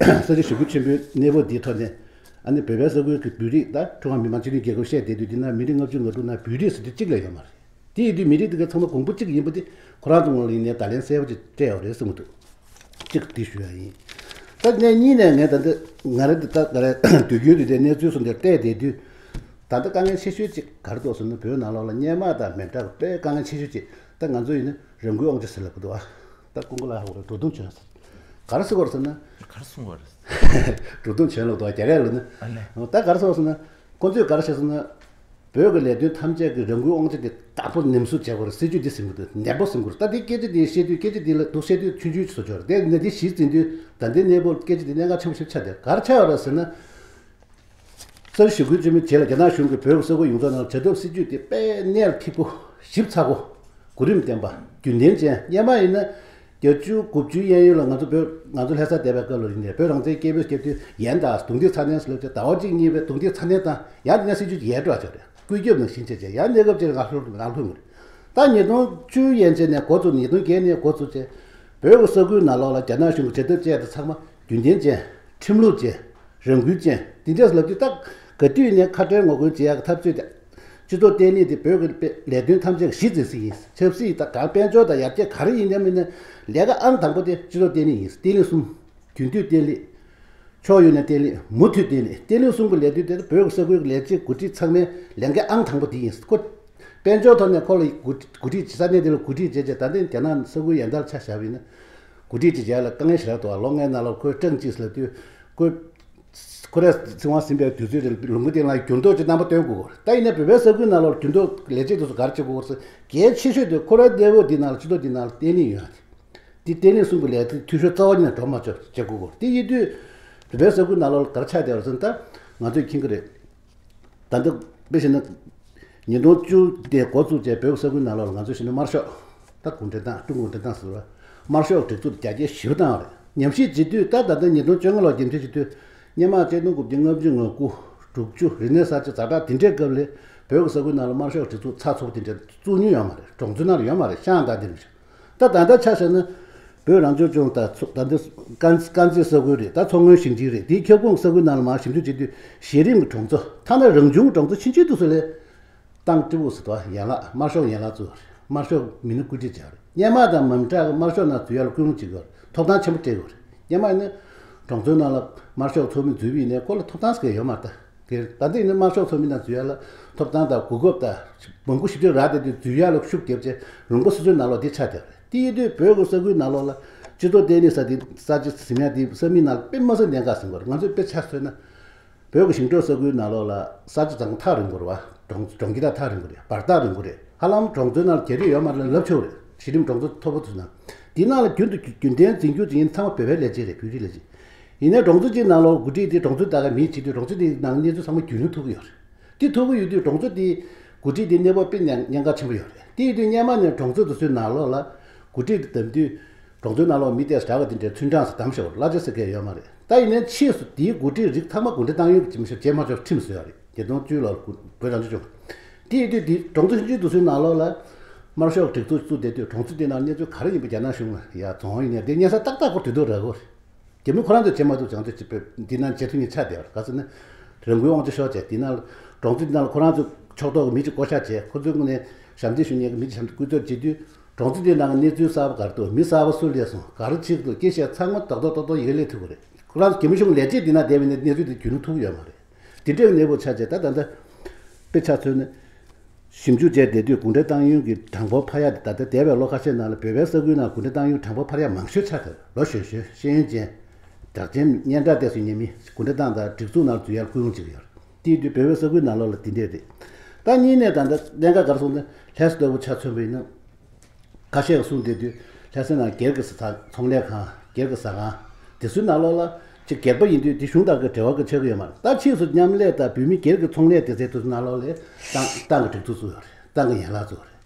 ས་བྱི་ཞི་རྒོལ་ཆེན་པོའི་གནས་བབ་འདིའི་ཐོག་ནས་ཨ་ནི་བོད་པའི་ས་ཁུལ་གྱི་བོད་རིགས། ད་ཀྲུང་ཧྭ་མི་དམངས་སྤྱི་མཐུན་རྒྱལ་ཁབ་བཤད་བསྡད་དུས། འདི་ན་མི་རིགས་ལྔ་བཅུ་ང་དྲུག་ནང་བོད་རིགས་ཟེར་དུས་གཅིག་ལས་ཡོད་མ་རེད། དེ་ཡིན་དུས་མི་རིགས་དེ་ག་ཚང་མ་གོང་བུ་གཅིག་ཡིན་པ་དེ་ཁོ་རང་ཚོ་ངོས་ལ་ཡིན་ནའི་བརྡ་ལན་གསལ་པོ་ཅིག་སྤྲད་ཡོད་རེད་བསམ་གྱི་འདུག་གཅིག་འདི་ཞུ་ཡ་ཡིན། ད་གནས་གཉིས་ནས་ངས་ད་ལྟ་ང་རང་འདི་ད་ང་རང་དུས་རྒྱུན་དུ་དེ་གནས་ཚུལ་སོགས་འདིར་བལྟས་བསྡད་དུས། ད་ལྟ་དཀའ་ངལ་ཆེ་ཤོས་ཅིག་ག་རེ་འདུག་ཟེར་ན། བོད་ནང་ལོགས་ལ་སྔོན་མ་དང་མི་འདྲ་བའི་དཀའ་ངལ་ཆེ་ཤོས་ཅིག་ད་ང་ཚོ་ཡིན་ན་རང་འགུལ་དབང་ཆ་ཟེར་ལབ་ཀྱི་འདུག་ཨ། ད་ཀུན་གོ་ལ་ཧ་གོ་རེད། འགྲོ་དོན་བྱོན་ཟེར། ག་རེ་ཟེར་དགོས་རེད་ཟེར་ན། ག་རེ་གསུང་དགོས་རེད། འགྲོ་དོན་བྱོན་ལབ་འདུག་ཨ། རྒྱ་སྐད་ལབ་ན། ཨ་ནི། ད་ག་རེ་ཟེར་དགོས་ཟེར་ན། ཁོ་ཚོས་ག་རེ་བྱས་ཟེར་ན། བོད་ཀྱི་ལས་དོན་ཐམས་ཅད་ཀྱི་རང་འགུལ་དབང་ཆ་དེ་དྲག་པོ་ནན་གསུག་བྱེད་དགོས་རེད། སྲིད་ཇུས་འདི་ཟིན་དགོས་འདུག་ནན་པོ་ཟིན་དགོས་རེད། ད་དེ་སྐད་ཆ་དེ་བཤད་དུས་སྐད་ཆ་དེ་ལ་སྡུག་བཤད་དུས་ཆུང་ཆུང་བཟོ་ཆོག་རེད། དེ་ནས་དེ་གཞི་འཛིན་དུས་ད་ལྟའི་གནས་བབ་སྐད་ཆ་དེ་གནད་འགག་ཆེན་པོ་ཞིག་ཆགས་བསྡད། ག་རེ་ཆགས་ཡོད་རེད་ཟེར་ན། གསར་ཞུ་སྐུལ་བྱེད་མི་བྱེད་ལ་རྒྱ་ནག་གཞུང་གིས་བོད་ཀྱི་ས་ཁུལ་ཡོངས་རྫོགས་ནང་བྱ་ཐབས་སྲིད་ཇུས་དེ་དཔེ་གནད་ལ་འཁེལ་པོ་ཞིབ་ཚགས་པོ་གོ་རིམ་ལྡན་པ་རྒྱུན་ལྡན་ཅན། སྔོན་མ་ཡིན་ན་བརྒྱད་ཅུ་དགུ་བཅུའི་གཡས་གཡོན་ལ་ང་ཚོ་བོད་ང་ཚོ་ལྷ་སར་བསྡད་པའི་སྐབས་ལ་ཡིན་ནའི་བོད་རང་བཙན་སྐད་འབོད་བརྒྱབ་དུས་ཡན་དང་རྡུང་རྡེག་ཚ་ནན་ཟེར་ལབ་ཀྱི། ཟླ་བ་གཅིག་གཉིས་པའི་རྡུང་རྡེག་ཚ་ནན་དང་ཡང་དེ་ནས་སྲིད་ཇུས་ཡལ་འགྲོ་བ་ཆགས་རེད། བཀོད་ཁྱབ་ནང་བཞིན་བྱས་བྱས་ཡང་གནས་སྐབས་ཅིག་ལ་ང་ལྷོད་ང་ལྷོད་མི་རེད། ད་ཉིས་སྟོང་བཅུ་ཡན་ཆད་ནས་འགོ་བཙུགས། ཉིས་སྟོང་བརྒྱད་ནས་འགོ་བཙུགས་བྱས་བོད་ཀྱི་ས་ཁུལ་ནང་ལོགས་ལ་རྒྱ་ནག་གཞུང་གི་བྱེད་ཐབས་སྤྱད་དེ་ཚང་མ་རྒྱུན་ལྡན་ཅན། ཁྲིམས་ལུགས་ཅན། རང་འགུལ་ཅན། འདི་འདྲས་ལབ་དུས་ད་ག་དུས་ནས་ཁ་བྲལ་ངོ་རྒོལ་བྱེད་ཡག་གི་འཐབ་རྩོད་དེ། སྤྱི་ཚོགས་བརྟན་ལྷིང་དེ་བོད་ཀྱི་ལས་དོན་ཐམས་ཅད་ཀྱི་གཞི་འཛིན་ས་ཡིན། ཆབ་སྲིད་དང་གང་དཔལ་འབྱོར་དང་ཡར་རྒྱས་ག་རེ་ཡིན་ནའི་མིན་ནའི་ལས་ཀ་ཨང་དང་པོ་དེ་སྤྱི་ཚོགས་བརྟན་ལྷིང་ཡིན། བརྟན་ལྷིང་གསུམ། རྒྱུན་མཐུད་བརྟན་ལྷིང་། ཕྱོགས་ཡོངས་ནས་བརྟན་ལྷིང་། མུ་མཐུད་བརྟན་ལྷིང་། བརྟན་ལྷིང་གསུམ་གྱི་ལས་དོན་དེ་བོད་ཀྱི་ས་ཁུལ་གྱི་ལས་བྱེད་འགོ་ཁྲིད་ཚང་མའི་ལས་འགན་ཨང་དང་པོ་དེ་ཡིན། ཁོ་དཔལ་འབྱོར་ཐོག་ནས་ཁོ་ལ་འགོ་འགོ་ཁྲིད་བྱེད་ས་གནས་དེ་ལ་འགོ་ཁྲིད་བྱས་བྱས། ད་ལྟའི་རྒྱ་ནག་ས་ཁུལ་ཡན་ལྟར་ཆ་བཞག་པ་ཡིན་ན། འགོ་ཁྲིད་ཅིག་བྱས་ལ་དཀའ་ངལ་ཞེ་དྲག་འདུག་བ། ལོ་ལྔའི་ནང་ལ་ཁོས་ཀྲང་ཅིས་ལབ་དུས་ཁོས་ཁོ་རས་ཚིག་དབང་ཟིན་པའི་དུས་ཚོད་རེ་ལུང་པ་དེ་ལ་འགྱུར་ལྡོག་ཅིག་རྣམ་པ་སྟོན་དགོས་ཀྱི་རེད། ད་ཡིན་ནའི་བོད་པའི་ས་ཁུལ་ནང་ལ་འགྱུར་ལྡོག་ལས་བྱེད་དེ་ཚོ་ག་རེ་བྱེད་དགོས་ཀྱི་རེད་ཟེར། གལ་ཆེ་ཤོས་དེ་ཁོ་རའི་གནས་བབ་འདི་ནང་ལ་སྤྱི་ཚོགས་འདི་ནང་ལ་བརྟན་ལྷིང་ཡོད་ཡ་དེ། འདི་བརྟན་ལྷིང་སྲུང་གི་ལས་དེ་འཐུས་ཤོར་རྩ་བ་ཉིད་ནས་འགྲོ་མ་ཆོག་བྱེད་དགོས་ཀྱི་རེད། དེ་ཡིན་དུས་བོད་པའི་ས་ཁུལ་ནང་ལ་ག་རེ་ཆགས་བསྡད་ཡོད་རེད་ཟེར་ན། ད་ང་ཚོས་མཁྱེན་གྱི་རེད། ད་ལྟ་དཔེ་བཞག་ན། ཉིས་སྟོང་བཅུ་དེ་འགོ་བཙུགས་བྱས་བོད་ས་ཁུལ་ནང་ལོགས་ལ་ང་ཚོ་བཞིན་དུ་དམར་ཤོག་ད་གུང་ཁྲན་ཏང་ཀྲུང་གུང་ཁྲན་ཏང་ཟེར་བ། དམར་ཤོག་སྒྲིག་འཛུགས་རྒྱ་སྐྱེད་ཞེ་པོ་བཏང་བ་རེད། ཉམས་ཞིབ་བྱེད་དུས་ད་ད་ལྟ་ཉིས་སྟོང་བཅོ་ལྔ་ལོར་རྒྱུན་མཐུད་བྱེད་དུས། སྔོན་མ་གཅིག་སྟོང་དགུ་བརྒྱ་ལྔ་བཅུ་ང་དགུ། དྲུག་ཅུ། རིག་གནས་གསར་བརྗེ་ཛ་དྲག་དེ་འདྲའི་སྐབས་ལ་བོད་ཀྱི་ས་ཁུལ་ནང་ལ་དམར་ཤོག་སྒྲིག་འཛུགས་ཚགས་ཚུད་པོ་དེ་འདྲ་བཙུགས་མྱོང་ཡོད་མ་རེད། གྲོང་ཚོའི་ནང་ལ་ཡོད་མ་རེད། ཤང་དང་དེ་འདྲ། ད་ད་ལྟ་ཆ་བཞག་ན། བོད་རང་སྐྱོང་ལྗོངས་དང་ཚོ་ད་ལྟ་དཀར་དཀར་མཛེས་ས་ཁུལ་རེད། ད་མཚོ་སྔོན་ཞིང་ཆེན་རེད། དེའི་ཁྱབ་ཁོངས་ས་ཁུལ་ནང་ལ་མར་ཞིབ་འཇུག་བྱེད་དུས་གཞི་རིམ་གྱི་གྲོང་ཚོ། ཐ་ན་རང་བྱུང་གི་གྲོང་ཚོ་ཆུང་ཆུང་དེ་ཚོ་ལ་ཏང་ཀྲི་པུའུ་ཟེར་དུས་ཡན་ལག་དམར་ཤོག་ཡན་ལག་བཙུགས་པ་རེད། དམར་ཤོག་མི་སྣ་བཀོད་སྒྲིག་བྱས་པ་རེད། སྔོན་མ་དང་མི་འདྲ་གི་དམར་ཤོག་ནང་འཛུལ་ཡ་ལ་སྐུལ་སློང་བྱེད་དགོས་རེད། ཐོབ་ཐང་ཆེན་པོ་སྤྲད་དགོས་རེད། སྔོན་མ་ཡིན་ན་གྲོང་ཚོའི་ནང་ལ་དམར་ཤོག་ཚོགས་མི་འཛུལ་བ་ཡིན་ནའི་ཁོ་ལ་ཐོབ་ཐང་ཟེར་མཁན་ཡོད་མ་རེད། དེར་ད་ལྟ་ཡིན་ན་དམར་ཤོག་ཚོགས་མི་ནང་འཛུལ་ཡ་ལ་ཐོབ་ཐང་དང་གོ་སྐབས་དང་མང་པོ་ཞིབ་ཕྲ་རག་བསྡད་དུས། འཛུལ་ཡ་ལ་ཤུགས་བརྒྱབ་བྱས་ལུང་པ་སོ་སོའི་ནང་ལོགས་འདི་ཆགས་བསྡད་པ་རེད། དེ་ཡིན་དུས་བོད་ཀྱི་ས་ཁུལ་ནང་ལོགས་ལ་སྤྱི་ཚོགས་བརྟན་ལྷིང་ཟེར་དེ་གསར་བརྗེ་ཟིན་ཡ་དེ་ས་མིག་ནང་ལ་དཔེ་མ་སྲིད་གནད་འགག་ཟིན་པ་རེད། ང་ཚོས་དཔེ་ཆ་མཚོན་ན། བོད་ཀྱི་ཞིང་འབྲོག་ས་ཁུལ་ནང་ལོགས་ལ་གསར་བརྗེ་བཏང་ཐག་རིང་པོ་རེད་བ། གྲོང་གྲོང་ཁྱེར་དང་ཐག་རིང་པོ་རེད། འབར་ཐག་རིང་པོ་རེད། ཧ་ལམ་གྲོང་ཚོའི་ནང་ལ་རྒྱ་རིགས་ཡོད་མ་རེད་ལབ་ཆོག་རེད། གཞི་རིམ་གྲོང་ཚོ་མཐོ་པོ་ཚོའི་ནང་། དེའི་ནང་ལ་རྒྱུན་དུ་རྒྱུན་ལྡན་འཛིན་སྐྱོང་བྱེད་མཁན་ཚང་མ་བོད་པའི་ལས་བྱེད་རེད། བོད་རིགས་ལས་བྱེད། ཡིན་ནའི་གྲོང་ཚོ་གཅིག་ནང་ལོགས་འགོ་ཁྲིད་དེ་གྲོང་ཚོའི་ད་ག་མི་བྱེད་དུས་གྲོང་ཚོ་དེའི་ནང་གནས་ཚུལ་ཚང་མ་རྒྱུས་ལོན་ཐུབ་ཀྱི་ཡོད་རེད། དེ་ཐུབ་ཀྱི་ཡོད་དུས་གྲོང་ཚོ་དེའི་འགོ་ཁྲིད་དེ་གནས་བབ་དཔེ་ཉེན་ཉེན་ཁ་ཆེན་པོ་ཡོད་རེད། དེ་ཡིན་དུས་སྔོན་མ་ནས་གྲོང་ཚོ་དེ་ཚོའི་ནང་ལོགས་ལ་འགོ་ཁྲིད་དེ་བདམས་དུས། གྲོང་ཚོའི་ནང་ལོགས་མི་དེ་དྲག་ག་དེ་འདྲའི་ཚུན་ཀྲང་ཟེར་གདམ་ཤོག་གླ་ཆ་ཟེར་མཁན་ཡོད་མ་རེད། ད་ཡིན་ནའི་ཕྱིས་སུ་དེའི་འགོ་ཁྲིད་རིགས་ཚང་མ་གུང་ཁྲན་ཏང་ཡོན་གྱི་འཛིན་མ་ཤོག་བྱེད་མ་ཆོག་ཁྲིམས་བཟོས་ཡོད་རེད། ཉིས་སྟོང་བཅུ་ལོར་བོད་རང་སྐྱོང་ལྗོངས། དེ་ཡིན་དུས་དེ་གྲོང་ཚོ་ཆུང་ཆུང་དེ་ཚོའི་ནང་ལོགས་ལ་དམར་ཤོག་སྒྲིག་འཛུགས་བཙུགས་བསྡད་དུས་གྲོང་ཚོ་དེ་ནང་གནས་ཚུལ་ག་རེ་ཡིན་པ་རྒྱ་ནག་གཞུང་ལ་ཡ་རྫོང་ཡིན་ནའི་དེ་སྙན་སེང་ཏག་ཏག་ཁོ་དུས་ཐོག་རག་གི་ཡོད་རེད། རྒྱ་མི་ཁོ་རང་ཚོས་བྱེད་མ་ཐུབ་ཙང་དུ་འདི་ནང་བྱེད་ཐུབ་མཁན་ཆགས་བསྡད་པ་རེད། ག་ཟེར་ན། རང་འགུལ་དབང་ཆ་ཤོར་བྱས་འདི་ནང་གྲོང་ཚོ་འདི་ནང་ལ་ཁོ་རང་ཚོ་ཕྱོགས་གཏོགས་ཀྱི་མི་གཅིག་བསྐོ་བཞག་བྱས། ཁོ་ཚོའི་ངོས་ནས་ཞབས་འདེགས་ཞུ་མཁན་གྱི་མི་གཅིག་ཞབས་འདེགས་སྐུལ་ཚབ་བྱེད་དུས། གྲོང་ཚོ་འདི་ནང་གི་གནས་ཚུལ་གསར་པ་ག་རེ་འདུག་མི་གསར་པ་སུ་སླེབས་སོང་། ག་རེ་བྱེད་ཀྱི་འདུག་སྐད་ཆ་ཚང་མ་རྡོག་རྡོག་རྡོག་རྡོག་ཡི་གེ་སླེབས་ཐུབ་ཀྱི་རེད། ཁོ་རང་ཚོ་རྒྱ་མི་གཞུང་ལས་བྱེད་འདི་ནང་བསྡད་པ་ཡིན་ན་གནས་ཚུལ་དེ་རྒྱུས་ལོན་ཐུབ་ཀྱི་ཡོད་མ་རེད། དེ་འདྲའི་གནས་བབ་ཆགས་བྱས་ད་ད་ལྟ་དཔེ་ཆ་མཚོན་ན། ཞིབ་འཇུག་བྱས་བསྡད་དུས་གུང་ཁྲན་ཏང་ཡོན་གྱི་གྲངས་འབོར་འཕར་ཡག་དེ་ད་ལྟ་འདས་པའི་ལོ་ཁ་ཤས་ནང་ལ་བོད་པའི་ས་ཁུལ་ནང་གུང་ཁྲན་ཏང་ཡོན་གྲངས་འབོར་འཕར་ཡག་མང་ཤོས་ཆགས་ཐལ། ལོ་གཞོན་གཞོན་ཤེས་ཡོན་ཅན། གྲགས་ཅན་སྙན་གྲགས་བལྟས་སུ་ཉན་མི་གུང་ཁྲན་ཏང་དང་སྒྲིག་འཛུགས་ནང་འཛུལ་ཡག་སྐུལ་སློང་བྱེད་ཀྱི་ཡོད་རེད། དེ་ཡིན་དུས་བོད་པའི་ས་ཁུལ་ནང་ལོགས་ལ་དེ་འདྲས་རེད། ད་གཉིས་ནས་ད་ལྟ་གནད་འགག་ག་རེ་སོང་ན་ལྷ་ས་ལྟ་བུ་ཆ་མཚོན་པ་ཡིན་ན། ཁ་ཤས་ཀྱིས་གསུངས་བསྡད་དུས་ལྷ་ས་ནང་སྒེར་གྱི་ས་ཚོང་ལས་ཁང་། སྒེར་གྱི་ཟ་ཁང་། དེ་ཚོའི་ནང་ལོགས་ལ་ཅིག་སྒེར་པ་ཡིན་དུས་དེ་གཞུང་དང་གི་འབྲེལ་བ་གི་ཆགས་ཀྱི་ཡོད་མ་རེད། ད་ཕྱིས་སུ་མཉམ་ལས་དང་བོད་མི་སྒེར་གྱི་ཚོང་ལས་སྡེ་ཚན་དེ་ཚོའི་ནང་ལོགས་ལ་ཏང་ཏང་གི་སྒྲིག་འཛུགས་བཙུགས་ཡོད་རེད། ཏང་གི་ཡན་ལག་བཙུགས་ཡོད་རེད།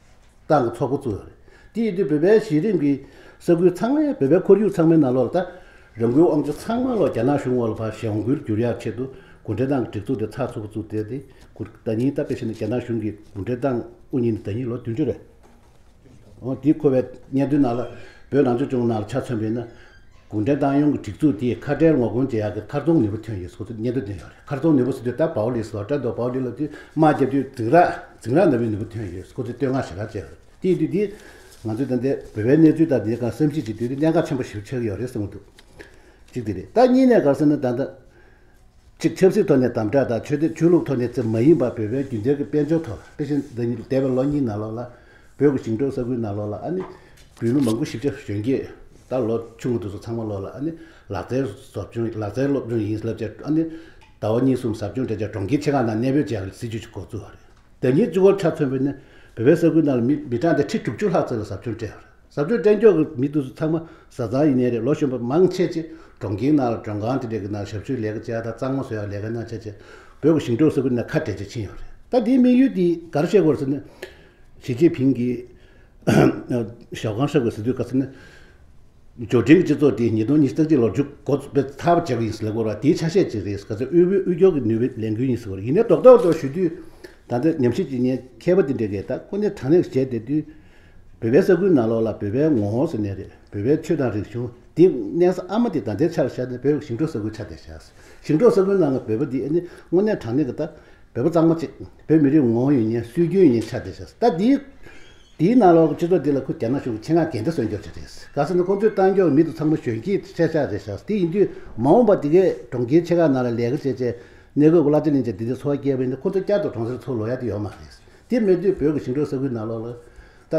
ཏང་གི་ཚོགས་པ་བཙུགས་ཡོད་རེད། དེ་ཡིན་དུས་བོད་པའི་གཞི་རིམ་གྱི་ས་ཁུལ་ཚང་མའི་བོད་པའི་ཁོར་ཡུག་ཚང་མའི་ནང་ལོགས་ལ་ད་རང་འགུལ་དབང་ཆ་ཚང་མ་ལོག་རྒྱ་ནག་གཞུང་འོག་ལ་ཕར་གཞུང་འགུལ་བསྒྱུར་ཡག་ཆེད་དུ་གུང་ཁྲན་ཏང་གི་སྒྲིག་འཛུགས་དེ་ཚགས་ཚུད་པོ་བཙུགས་བསྡད་དེ། ད་ཉིན་ད་དཔེ་བཞག་ན་རྒྱ་ནག་གཞུང་གིས་གུང་ཁྲན་ཏང་དབུ་བརྙེས་ནས་ད་ཉིན་ལོ་བདུན་ཅུ་རེད། འོ་དེའི་འཁོར་བའི་སྙན་ཐོའི་ནང་ལ་བོད་རང་སྐྱོང་ལྗོངས་ནང་ལ་ཆ་མཚོན་པ་ཡིན་ན། གུང་ཁྲན་ཏང་ཡོན་གྱི་སྒྲིག་འཛུགས་དེས་ཁ་བྲལ་ངོ་རྒོལ་བྱེད་ཡག་གི་མཁར་རྫོང་ནུས་པ་ཐོན་ཡོད་ཟེར་ཁོ་ཚོས་སྙན་ཐོ་བཏོན་ཡོད་རེད། མཁར་རྫོང་ནུས་པ་ཟེར་དུས་ད་པའོ་ལི་ཟེར་བ་འདྲ་འདུག་པའོ་ལི་ལབ་དུས་དམག་རྒྱབ་དུས་འཛིང་རགས་འཛིང་རགས་ནུས་པའི་ནུས་པ་ཐོན་ཡོད་ཟེར་ཁོ་ཚོས་བསྟོད་བསྔགས་ཞེ་དྲག་བྱས་ཡོད་རེད། དེ་ཡིན་དུས་འདི་ང་ཚོས་ད་ལྟའི་བོད་པའི་གནས་ཚུལ་དང་འདིའི་སྒང་བསམ་གཞིག་བྱེད་དུས་འདི་གནད་འགག་ཆེན་པོ་ཞིག་ཆགས་ཀྱི་ཡོད་རེད་བསམ་གྱི་འདུག་གཅིག་དེ་རེད། ད་གཉིས་ནས་ག་རེ་ཟེར་ན། ད་ལྟ་གཅིག་ཆབ་སྲིད་ཐོག་ནས་དམ་དྲག་དང་ཆོས་དད་ཆོས་ལུགས་ཐོག་ནས་ཙམ་མ་ཡིན་པར། བོད་པའི་རྒྱུན་ལྡན་གྱི་དཔལ་འབྱོར་ཐོག་དཔེ་བཞིན་འདི་ཉིད་འདས་པའི་ལོ་གཉིས་ནང་ལོགས་ལ་བོད་ཀྱི་ཞིང་འབྲོག་ས་ཁུལ་ནང་ལོགས་ལ་ཨ་ནི་བོད་མི་མང་པོ་ཞེ་པོ་ཅིག་གཞོན་སྐྱེས། ད་ལོ་ཆུང་ངུ་དེ་ཚོ་ཚང་མ་ལོགས་ལ་ཨ་ནི་ལག་རྩལ་ཟབ་སྦྱོང་། ལག་རྩལ་སློབ་སྦྱོང་ཡིན་ལབ་བྱས། ཨ་ནི་ཟླ་བ་གཉིས་གསུམ་ཟབ་སྦྱོང་སྤྲད་བྱས་གྲོང་ཁྱེར་ཆེ་ཁག་ནང་གནས་སྤོས་བྱེད་ཡག་སྲིད་ཇུས་ཅིག་འགོ་བཙུགས་པ་རེད། ཟླ་ཉིན་གཅིག་པོར་ཆ་མཚོན་པ་ཡིན་ན་བོད་པའི་ས་ཁུལ་ནང་ལ་མི་མི་གྲངས་དེ་ཁྲི་དྲུག་ཅུ་ལྷག་ཙམ་ལ་ཟབ་སྦྱོང་སྤྲད་པ་རེད། ཟབ་སྦྱོང་སྤྲད་མགྱོགས་ཀྱི་མི་དེ་ཚོ་ཚང་མ་བཟའ་ཚང་ཡིན་ནའི་རེད། ལོ་གཞོན་པ་མང་ཆེ་ཆེ་གྲོང་ཁྱེར་ནང་ལ་མགྲོན་ཁང་དེ་འདྲ་གི་ནང་ཞབས་ཞུའི་ལས་ཀ་བྱེད་ཡ་དང་། གཙང་མ་བཟོ་ཡ་ལས་ཀ་ནང་བྱས་བྱས་བོད་ཀྱི་ཞིང་འབྲོག་ས་ཁུལ་ནང་ཁ་བྲལ་བྱས་ཕྱིན་ཡོད་རེད། ད་དེའི་དམིགས་ཡུལ་དེ་ག་རེ་བཤད་དགོས་རེད་ཟེར་ན། ཞི་ཅིན་ཕིང་གིས་ཞའོ་ཀང་ཧྲེ་གིས་ཟེར་དུས་ག་ཟེར་ན། འབྱོར་འབྲིང་གི་སྤྱི་ཚོགས་དེ་ཉིས་སྟོང་ཉི་ཤུ་རྩ་གཅིག་ལོར་མཇུག་འགོ་ཚུགས་པའི་ཐབས་བྱེད་ཀྱི་ཡིན་ཟེར་ལབ་ཀྱི་ཡོད་རེད་བ། དེའི་ཆ་ཤས་ཅིག་རེད། ག་ཚོད་དབུལ་པོའི་དབུལ་སྐྱོར་གྱི་ནུས་པའི་ལས་འགུལ་ཡིན་ཟེར་བ་རེད། ཡིན་ནའི་རྡོག་རྡོག་རྡོག་ཞུ་དུས། ད་ལྟ་ཉམས་ཞིབ་བྱེད་མཁན་མཁས་པ་དེ་འདྲས་ཀྱིས་ད་དངོས་གནས་དྲང་གནས་བྱས་བསྡད་དུས། བོད་པའི་ས་ཁུལ་ནང་ལོགས་ལ་བོད་པའི་ངོ་བོ་ཟེར་ནའི་རེད། བོད་པའི་ཆོས་དང་རིག་གཞུང་དེ་གནས་ས་ཨ་མ་དེ་ད་ལྟའི་ཆར་བཞག་ན་བོད་ཞིང་འབྲོག་ས་ཁུལ་ཆགས་བསྡད་བཞག་ཞིང་འབྲོག་ས་ཁུལ་ནང་གི་བོད་པ་དེ་ཨ་ནི་དངོས་གནས་དྲང་གནས་ཀྱི་ད་བོད་པ་གཙང་མ་གཅིག་བོད་མི་རིགས་ངོ་བོ་ཡོད་མཁན། སྲོལ་རྒྱུན་ཡོད་མཁན་ཆགས་བསྡད་བཞག་ད་དེའི་དེའི་ནང་ལོགས་ཀྱི་སྤྱི་ཚོགས་འདི་ལ་ཁོ་རྒྱ་ནག་གཞུང་གིས་ཆེད་མངགས་འགན་ཁུར་སོན་རྒྱུ་ཅིག་རེད། ག་ཟེར་ན་ཁོ་ཚོས་བཏང་རྒྱུ་མི་དེ་ཚང་མ་གཞོན་སྐྱེས་ཆེ་ཤོས་རེད་ཤག་དེ་ཡིན་དུས་མ་འོངས་པ་འདི་གའི་གྲོང་ཁྱེར་ཆེ་ཁག་ནང་ལ་ལས་ཀ་བྱས་བྱས་གནས་སྐབས་ཀྱི་གླ་ཆ་ལེན་བྱས་འདི་འདྲའི་འཚོ་བ་སྐྱེལ་བ་ཡིན་ན། ཁོ་ཚོ་བསྐྱར་དུ་གྲོང་གསེབ་ཚུར་ལོག་ཡ་དེ་ཡོད་མ་རེད། དེ་མེད་དུས་བོད་ཀྱི་ཞིང་འབྲོག་ས་ཁུལ་ནང་ལོགས་ལ་ད་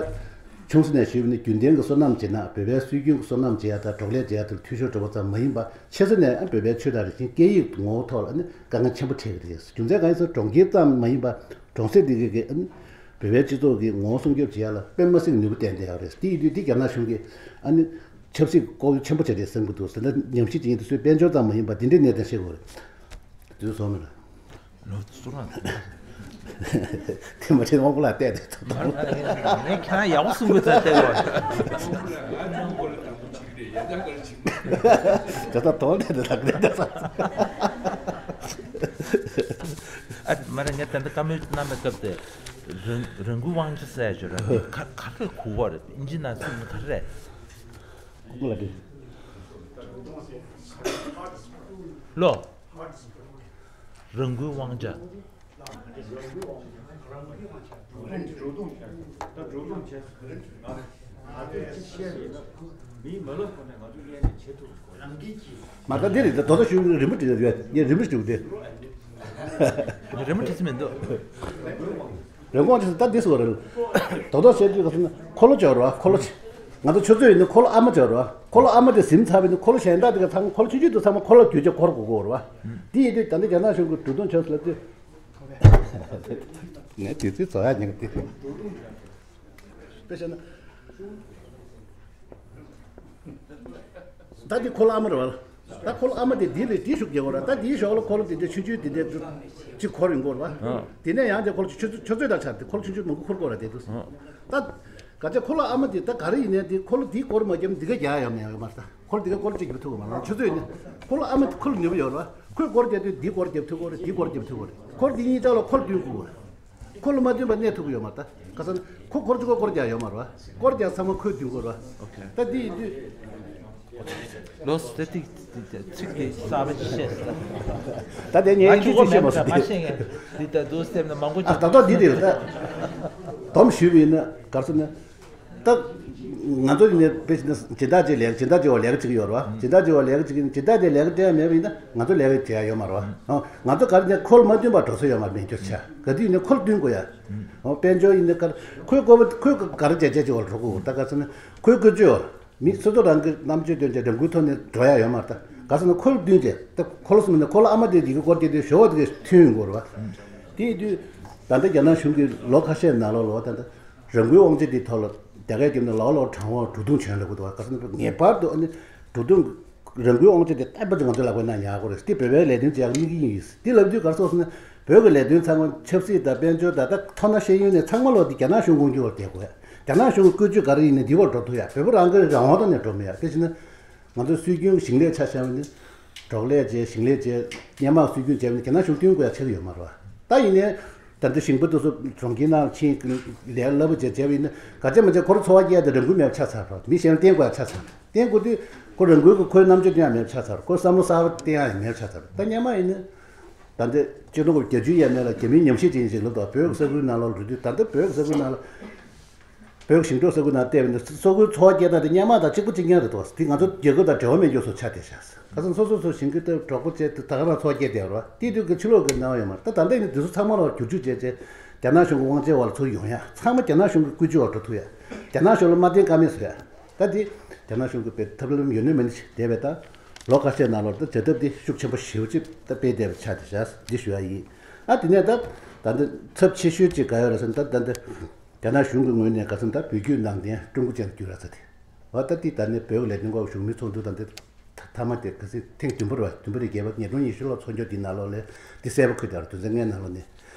ཆུང་ས་ནས་ཞུས་པ་ཡིན་ན་རྒྱུན་ལྡན་གྱི་སོ་ནམ་བྱེད་ན། བོད་པའི་སྲོལ་རྒྱུན་གྱི་སོ་ནམ་བྱེད་ཡ་དང་འབྲོག་ལས་བྱེད་ཡ་དེར་འཐུས་ཤོར་འགྲོ་བ་ཙམ་མ་ཡིན་པ། ཆེ་ས་ནས་ཨ་བོད་པའི་ཆོས་དང་རིག་གཞུང་སྐད་ཡིག་ངོ་བོ་ཐོག་ལ་ཨ་ནི་དཀའ་ངལ་ཆེན་པོ་འཕྲད་ཀྱི་རེད། རྒྱུ་མཚན་གང་ཡིན་ཟེར་ན་གྲོང་ཁྱེར་ཙམ་མ་ཡིན་པ་གྲོང་གསེབ་འདི་གའི་གི་ཨ་ནི་བོད་པའི་སྤྱི་ཚོགས་ཀྱི་ངོ་བོ་སྲུང་སྐྱོབ་བྱེད་ཡ་ལ་དཔེ་མ་སྲིད་ནུས་པ་ལྡན་བསྡད་ཡོད་རེད། དེ་ཡིན་དུས་འདི་རྒྱ་ནག་གཞུང་གིས་ཨ་ནི་ཆབ་སྲིད་ལྐོག་གཡོ་ཆེན་པོ་བྱས་རེད་བསམ་གྱི་འདུག་ཟེར་ན། ཉམས་ཞིབ་བྱེད་མཁན་དེ་ཚོས་དཔལ་འབྱོར་ཙམ་མ་ཡིན་པ་འདི་འདྲའི་གནད་དོན་བཤད་དགོས་རེད། དུས་སོང་མེད་ལ། ལོ་གསུམ་ལ། དེ་མ་ཕྱིན་དབང་པོ་ལ་བལྟས་ཏེ་ཐོབ་ཐང་། ངས་ཁྱེད་རང་ཡག་པོ་གསུང་གི་ཚར་བལྟས་པ། ད་ལྟ་དོན་དེ་འདྲ་ལགས་རེད་ད། ཨ་མ་རེད། ངས་ད་ལྟ་བཀའ་མོལ་གནང་པའི་སྐབས་དེ་རང་རང་འགུལ་དབང་ཆ་ཟེར་ཡ་ཅིག་ཡོད་ར། དེ་ག་ག་རེ་གོ་བ་རེད། ཨིན་ཇི་ནང་ཚིག་ནི་ག་རེ་རེད། ཁོང་ལ་དེ། ལོ། རང་འགུལ་དབང་ཆ། མ་ད་འདི་རེད། ད་དོ་དོ་ཞུ་རིན་པོ་འདྲི་ཡོད། ངས་རིན་པོ་འདྲི་དེ། རིན་པོ་འདྲི་ས་མི་འདུག་རང་འགུལ་དབང་ཆ་ད་འདི་སོ་རེད། དོ་དོ་བཤད་དུས་ག་ཟེར་ན་འཁོར་ལོ་ཅིག་ཡོད་རེད་བ། འཁོར་ལོ་ཅིག་ང་ཚོ་ཆུ་ཚོད་ཡིན་ན་འཁོར་ལོ་ཨ་མ་ཅིག་ཡོད་རེད་བ། འཁོར་ལོ་ཨ་མ་དེ་ཟིན་ཚར་བ་ཡིན་ན་འཁོར་ལོ་གཞན་དག་དེ་ག་ཚང་མ་འཁོར་ལོ་ཆུང་ཆུང་དེ་ཚང་མ་འཁོར་ལོ་བསྒྱུར་བྱས་འཁོར་དགོས་ཀྱི་ཡོད་རེད་བ། དེ་ཡིན་དུས་ད་ལྟ་རྒྱ་ནག་གཞུང་གིས་འབྲུ་དུང་བྱོས་ཟེར་ལབ་དུས། ངས་དུས་ཚོད་རྫོགས་ཡག་ཉེན་ཁ་དེ། དཔེ་བཤད་ན། ད་འདི་འཁོར་ལོ་ཨ་མ་རེད་བ། ད་འཁོར་ལོ་ཨ་མ་དེ་འདི་ལས་འདི་ཤུགས་རྒྱག་དགོས་ར། ད་འདིའི་ཞོར་ལ་འཁོར་ལོ་དེ་འདྲ་ཆུང་ཆུང་དེ་འདྲ་གཅིག་འཁོར་ཡོང་གི་ཡོད་རེད་བ། དེ་ནས་ཡང་དེ་འཁོར་ལོ་ཆུ་ཚོད་ཆུ་ཚོད་དང་ཆ་དེ་འཁོར་ལོ་ཆུང་ཆུང་མང་པོ་འཁོར་དགོས་ར་དེ་དུས། ད་ག་ཚད་འཁོར་ལོ་ཨ་མ་དེ་ད་ག་རེ་ཡིན་ནའི་དེ་འཁོར་ལོ་དེའི་སྐོར་མ་བརྒྱབ་ན་འདི་ག་རྒྱག་ཡ་ཡོད་མ་ཡོད་མ་རེད། ད་འཁོར་ལོ་དེ་ག་སྐོར་གཅིག་རྒྱབ་ཐུབ་ཀྱི་མ་རེད། ཆུ་ཚོད་ཡིན་ན་འཁོར་ལོ་ཨ་མ་དེ་འཁོར་ལོ་ནུས་པ་ཡོད་རེད་བ། ཁོས་སྐོར་རྒྱག་དུས་འདིའི་སྐོར་རྒྱབ་ཐུབ་ཀྱི་རེད། འདིའི་སྐོར་རྒྱབ་ཐུབ་ཀྱི་རེད། འཁོར་ལོ་དེ་གཉིས་ཆ་ལ་འཁོར་ལོ་བསྟུན་དགོས་རེད། འཁོར་ལོ་མ་བསྟུན་པར་གནས་ཐུབ་ཀྱི་ཡོད་མ་རེད། ད་ག་ཟེར་ན་ཁོ་སྐོར་གཅིག་པོ་སྐོར་རྒྱག་ཡོད་མ་རེད་བ། སྐོར་རྒྱག་ཚང་མ་ཁོས་བསྟུན་དགོས་རེད་བ། ད་འདི་ཡིན་དུས། ལོ་སི་ཏེ་ཏིག་ཚིག་དེ་གསར་པ་ཅིག་བཤད་སོང་། ད་དེ་ངས་ཨིན་ཇི་ཚིག་བཤད་མ་སོང་། དེ་མ་ཤེས་མཁན་འདི་ལྟ་འདུག་སེམས་ནང་མང་པོ་ཅིག་ད་ལྟ་འདི་རེད། ད་སྡོམ་ཞུས་པ་ཡིན་ན་ག་རེ་ཟེར་ན། ད་ང་ཚོ་ནི་དཔེ་བྱས་ན་སྦྱིན་བདག་ཅིག་ལས་སྦྱིན་བདག་ཅིག་འོག་ལས་ཀ་བྱེད་ཀྱི་ཡོད་རེད་བ། སྦྱིན་བདག་ཅིག་འོག་ལས་ཀ་བྱེད་ཀྱི་ཡིན། སྦྱིན་བདག་དེ་ལས་ཀ་སྤྲད་ཡ་མེད་པ་ཡིན་ན་ང་ཚོ་ལས་ཀ་བྱེད་ཡ་ཡོད་མ་རེད་བ། ཨོ། ང་ཚོ་ག་རེ་ནས་ཁོ་ལ་མ་བསྟུན་པར་འགྲོ་ས་ཡོད་མ་རེད། མེད་འགྱུར་ཆ་ག་དུས་ཡིན་ནའི་ཁོ་ལ་བསྟུན་དགོས་ཡ། ཨོ། དཔལ་འབྱོར་ཡིན་ནའི་ག་རེ་ཁོའི་བཀོད་པ་ཁོས་ག་རེ་བྱས་བྱས་ཅིག་འོག་ལ་འགྲོ་དགོས། ད་ག་ཟེར་ན་ཁོའི་བཀོད་ཇུས་འོག་མི་སོ་སོ་རང་གི་རྣམ་དཔྱོད་སྟོན་བྱས་རང་འགུལ་ཐོག་ནས་འགྲོ་ཡ་ཡོད་མ་རེད། ད་ག་ཟེར་ན་ཁོ་ལ་བསྟུན་བྱས་ད་ཁོ་ལ་སོང་ན་ཁོ་ལ་ཨ་མ་དེ་དེ་གི་སྐོར་དེ་དེ་ཞོ་བ་དེ་གི་མཐུན་ཡོང་དགོས་རེད་བ། དེ་ཡིན་དུས་ད་ལྟ་རྒྱ་ནག་གཞུང་གིས་ལོ་ཁ་ཤས་ནང་ལོགས་ལ་ད་ལྟ། རང་འགུལ་དབང་ཆ་དེའི་ཐོག་ལ་རྒྱ་སྐད་བརྒྱབ་ན་ལའོ་ལའོ་དྲང་བའོ། འབྲུ་དུང་བྱོན་ལབ་ཀྱི་འདུག་བ། ག་ཟེར་ན་ངེས་པར་དུ་ཨ་ནི་འབྲུ་དུང་རང་འགུལ་དབང་ཆ་དེ་རྟག་པར་དུ་ང་ཚོའི་ལག་པའི་ནང་ཉར་དགོས་རེད། དེ་བོད་པའི་ལས་དོན་བྱེད་ཡག་དམིགས་ཡུལ་ཡིན། དེ་ལབ་དུས་ག་རེ་ཟེར་ན་བོད་ཀྱི་ལས་དོན་ཚང་མ་ཆབ་སྲིད་དང་དཔལ་འབྱོར་དང་ད་མཐོ་ན་ཤེས་ཡོན་ནས་ཚང་མ་ལོག་དེ་རྒྱ་ནག་གཞུང་དབང་སྒྱུར་བར་བསྡད་དགོས་ཡ། རྒྱ་ནག་གཞུང་གི་བཀོད་ཇུས་ག་རེ་ཡིན་ནའི་འདི་བར་འགྲོ་ཐུབ་ཡ། བོད་པ་རང་གི་རང་དབང་ཐོག་ནས་འགྲོ་མི་ཡ། དེ་བྱས་ན་ང་ཚོའི་སྲོལ་རྒྱུན་གྱི་ཞིང་ལས་ཆ་བཞག་པ་ཡིན་ན། འབྲོག་ལས་བྱས། ཞིང་ལས་བྱས། སྔོན་མ་སྲོལ་རྒྱུན་བྱས་པ་ཡིན་ན་རྒྱ་ནག་གཞུང་བསྟུན་དགོས་ཡ་ཆགས་ཀྱི་ཡོད་མ་རེད་བ། ད་ཡིན་ནའི། ད་ལྟ་ཞིང་པ་དེ་ཚོ་གྲོང་ཁྱེར་ནང་ཕྱིན་ལས་སླ་པོ་བྱས་བྱས་པ་ཡིན་ན་ག་ཚད་མ་ཚད་ཁོ་རང་འཚོ་བ་སྐྱེལ་ཡ་དེ་རང་འགུལ་མེད་པ་ཆགས་ཚར་བ། མི་གཞན་ལ་བརྟེན་དགོས་ཡ་ཆགས་ཚར། བརྟེན་དགོས་དུས་ཁོ་རང་འགུལ་གྱི་ཁོའི་རྣམ་དཔྱོད་བསྟན་ཡ་མེད་པ་ཆགས་ཚར། ཁོ་བསམ་བློ་གསར་པ་བསྟན་ཡ་ཡང་མེད་པ་ཆགས་ཚར། ད་སྔོན་མ་ཡིན་ན་ད་ལྟ་སྤྱི་ཚོགས་ཀྱི་བརྒྱད་ཅུའི་ཡས་མས་ལ་རྒྱ་མིའི་ཉམས་ཞིབ་བྱེད་མཁན་ཞིག་ལབ་དུས་བོད་ཀྱི་ས་ཁུལ་ནང་ལོགས་ལ་འགྲོ་དུས། ད་ལྟ་བོད་ཀྱི་ས་ཁུལ་ནང་ལ། བོད་ཞིང་འབྲོག་ས་ཁུལ་ནང་བལྟས་པ་ཡིན་ན་སོ་ཁུལ་འཚོ་བ་སྐྱེལ་སྟངས་དེ་སྔོན་མ་དང་གཅིག་པ་གཅིག་རྐྱང་རེད་འདུག་དེ་ང་ཚོ་རྒྱལ་ཁབ་དང་འབྲེལ་བ་མེད་རྒྱུ་བཟོ་ཆགས་བསྡད་ཤག་ཁ་སང་སོ་སོ་སོ་ཞིང་ཁུལ་དེ་འབྲོག་པ་བྱས་ཏེ་ད་ག་རང་འཚོ་བ་སྐྱེལ་བསྡད་ཡོད་རེད་བ། དེ་དུས་ཀྱི་ཕྱི་ལོགས་ཀྱི་སྣང་བ་ཡོད་མ་རེད། ད་ད་ལྟ་ནི་དེ་ཚོ་ཚང་མ་ལ་བསྒྱུར་བཅོས་བྱས་བྱས་རྒྱ་ནག་གཞུང་གི་དབང་ཆའི་འོག་ལ་ཚུར་ཡོང་ཡ། ཚང་མ་རྒྱ་ནག་གཞུང་གི་བཀོད་ཇུས་འོག་འགྲོ་ཐུབ་ཡ། རྒྱ་ནག་གཞུང་ལ་མ་བརྟེན་ཀ་མེད་བཟོ་ཡ། ད་དེ་རྒྱ་ནག་གཞུང་གི་དཔེ་ཐབས་ལམ་ཡོད་ནི་མེད་ནི་བསྡད་པའི་ད་ལོ་ཁ་ཤས་ནང་ལོགས་ད་བྱ་ཐབས་དེ་ཤུགས་ཆེན་པོ་ཞེ་པོ་ཅིག་ད་སྤེལ་བསྡད་པ་ཆགས་བསྡད་ཤག་འདི་ཞུ་ཡ་ཡིན། ཨ་དེ་ནས་ད་ད་ལྟ་ཚབས་ཆེ་ཤོས་ཅིག་ག་ཡོད་རེད་ཟེར་ན། ད་ད་ལྟ་རྒྱ་ནག་གཞུང་གི་ངོས་ནས་ག་ཚོད་ད་བོད་བརྒྱུད་ནང་བསྟན་ཀྲུང་གོ་ཅན་དུ་བསྒྱུར་ར་ཚ་དེ། འོ་ད་དེ་ད་ནས་བོད་ཀྱི་ལས་དོན་སྐོར་གཞུང་མིའི་ཚོགས་འདུ་ད་འདི་མཐའ་མ་དེ་ག་ཚོད་ཐེངས་བདུན་པ་རེད་བ། བདུན་པ་རེད། བརྒྱད་པ། ཉིས་སྟོང་ཉི་ཤུ་ལོར་ཚོགས་འཆར་དེའི་ནང་ལོགས་ལ་དེ་གསལ་པོ་ཁུལ་དེ་རེད། དོན་ཚན་ལྔའི་ནང་ལོགས་ནས།